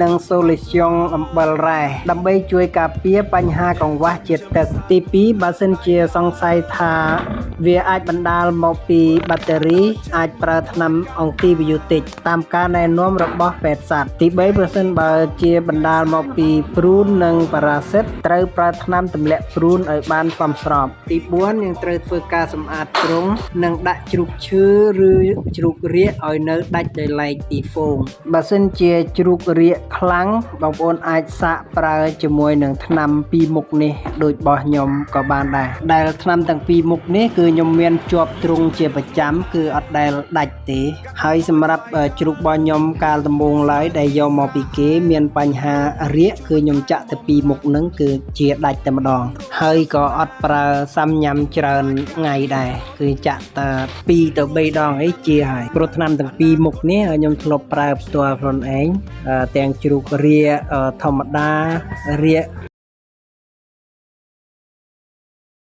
និង solution អំបិលរ៉ែដើម្បីជួយការពារបញ្ហាកង្វះជាតិទឹកទី2បើសិនជាសង្ស័យថាវាអាចបណ្ដាលមកពីបាក់តេរីអាចប្រើថ្នាំអង់ទីប៊ីយោទិកតាមការណែនាំរបស់ពេទ្យសត្វទី3ប្រសិនបើជាបណ្ដាលមកពីព្រូននិងប៉ារ៉ាស៊ីតត្រូវប្រើថ្នាំទម្លាក់ព្រូនឲ្យបានសមស្របទី4យើងត្រូវធ្វើការសម្អាតទ្រុងនិងដាក់ជ្រូកឈើឬជ្រូករាកឲ្យនៅដាច់ដោយឡែកពីហ្វូងបើសិនជាជ្រូករាកខ្លាំងបងប្អូនអាចសាកប្រើជាមួយនឹងថ្នាំពីរមុខនេះដូចរបស់ខ្ញុំក៏បានដែរដែលថ្នាំទាំងពីរមុខនេះគឺខ្ញុំមានជាប់ទ្រុងជាប្រចាំគឺអត់ដែលដាច់ទេហើយសម្រាប់ជ្រូករបស់ខ្ញុំកាលដំបូងឡើយដែលយកមកពីគេមានបញ្ហារាកគឺខ្ញុំចាក់ទៅពីរមុខហ្នឹងគឺជាដាច់តែម្ដងហើយក៏អត់ប្រើសាំញ៉ាំច្រើនថ្ងៃដែរគឺចាក់តែ2ទៅ3ដងអីជាហើយព្រោះថ្នាំទាំងពីរមុខនេះខ្ញុំធ្លាប់ប្រើផ្ទាល់ខ្លួនឯងទាំងជ្រូករាកធម្មតារាក